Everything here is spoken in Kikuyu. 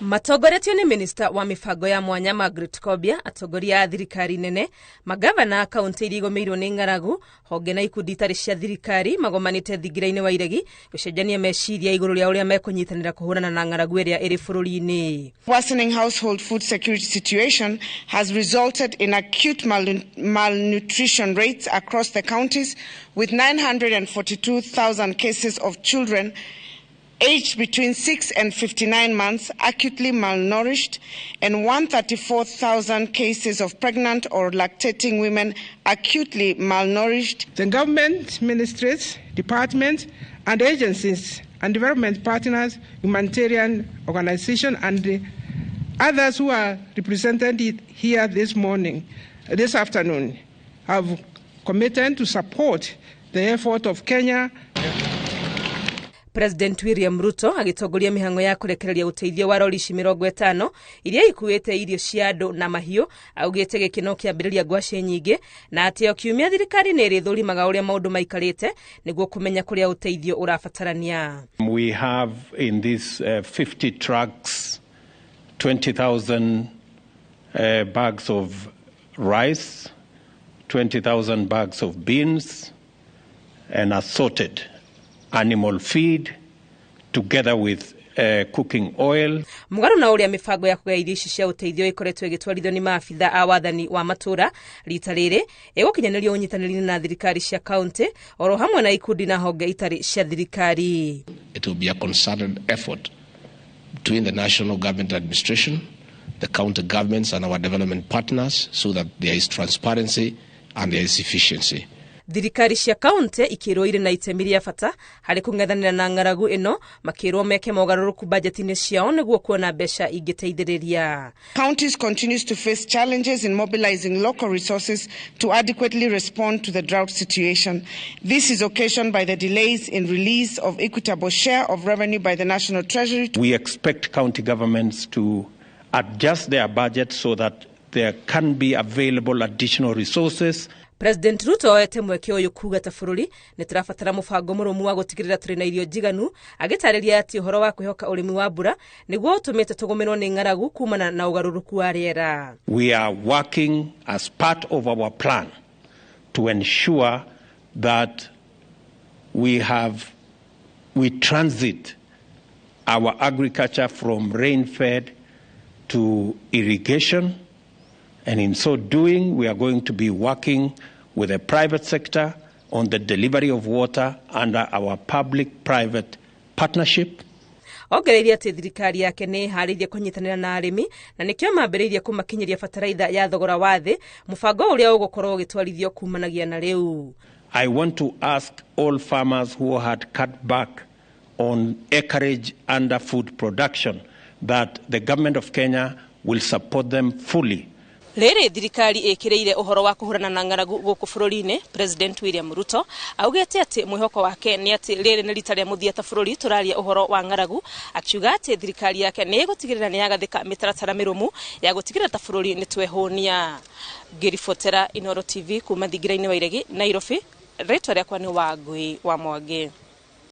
Matongoretio nĩ minista wa mĩbango ya mwanya Margaret Kobia, atongoria a thirikari nene, magavana a kaunti iria igũmĩirwo nĩ ng'aragu, honge na ikundi itarĩ cia thirikari magomanĩte thingira-inĩ wa Iregi gũcenjania meciria igũrũ rĩa ũrĩa mekũnyitanĩra kũhũrana na ng'aragu ĩrĩa ĩrĩ bũrũri-inĩ. Worsening household food security situation has resulted in acute malnutrition rates across the counties, with 942,000 cases of children aged between 6 and 59 months acutely malnourished and 134,000 cases of pregnant or lactating women acutely malnourished. The government, ministries, departments and agencies and development partners, humanitarian organizations and others who are represented here this morning, this afternoon, have committed to support the effort of Kenya. President William Ruto agĩtongoria mĩhang'o ya kũrekereria ũteithio wa rori ici 50 iria ikuĩte irio cia andũ na mahiũ, augĩte gĩkĩ no kĩambĩrĩria ngwacĩ nyingĩ na atĩ o kiumia thirikari nĩ ĩrĩthũrimaga ũrĩa maũndũ maikarĩte nĩguo kũmenya kũrĩa ũteithio ũrabatarania. We have in these 50 trucks 20,000 bags of rice, 20,000 bags of beans and assorted animal feed together with cooking oil. Mũgarũ na ũrĩa mĩbango ya kũgaya irio ici cia ũteithio ĩkoretwo ĩgĩtwarithio nĩ maabitha a wathani wa matũra, rita rĩrĩ ĩgũkinyanĩrio ũnyitanĩri na thirikari cia kaunti oro hamwe na ikundi na honge itarĩ cia thirikari. It will be a concerted effort between the national government administration, the county governments and our development partners so that there is transparency and there is efficiency. Thirikari cia kaunti ikĩrwo irĩ na itemi rĩa bata harĩ kũng'ethanĩra na ng'aragu ĩno, makĩrwo meke mogarũrũku bajeti-inĩ ciao nĩguo kuona mbeca ingĩteithĩrĩria. Counties continues to face challenges in mobilizing local resources to adequately respond to the drought situation. This is occasioned by the delays in release of equitable share of revenue by the National Treasury. We expect county governments to adjust their budget so that there can be available additional resources. President Ruto oete mweke ũyũ kuga ta bũrũri nĩ tũrabatara mũbango mũrũmu wa gũtigĩrĩra tũrĩ na irio njiganu, agĩtarĩria atĩ ũhoro wa kwĩhoka ũrĩmi wa mbura nĩguo ũtũmĩte tũgũmĩrwo nĩ ng'aragu kumana na ũgarũrũku wa rĩera. We are working as part of our plan to ensure that we transit our agriculture from rain-fed to irrigation, and in so doing we are going to be working with the private sector on the delivery of water under our public-private partnership. Ongereire atĩ thirikari yake nĩ ĩharĩirie kũnyitanĩra na arĩmi na nĩkĩo mambĩrĩirie kũmakinyĩria bataraitha ya thogora wa thĩ, mũbango ũrĩa ũgũkorwo ũgĩtwarithio kumanagia na rĩu. I want to ask all farmers who had cut back on acreage under food production that the government of Kenya will support them fully. Rĩrĩ thirikari ĩkĩrĩire ũhoro wa kũhũrana na ng'aragu gũkũ bũrũri-inĩ, President William Ruto augĩte atĩ mwĩhoko wake nĩ atĩ rĩrĩ nĩ rita rĩa mũthia ta bũrũri tũraria ũhoro wa ng'aragu, akiuga atĩ thirikari yake nĩ ĩgũtigĩrĩra nĩ yagathĩka mĩtaratara mĩrũmu ya gũtigĩrĩra ta bũrũri nĩ twehũnia. Ngĩribotera Inooro TV kuma thingira-inĩ wa Iregi, Nairobi, rĩtwa rĩakwa nĩ Wangui wa Mwangi.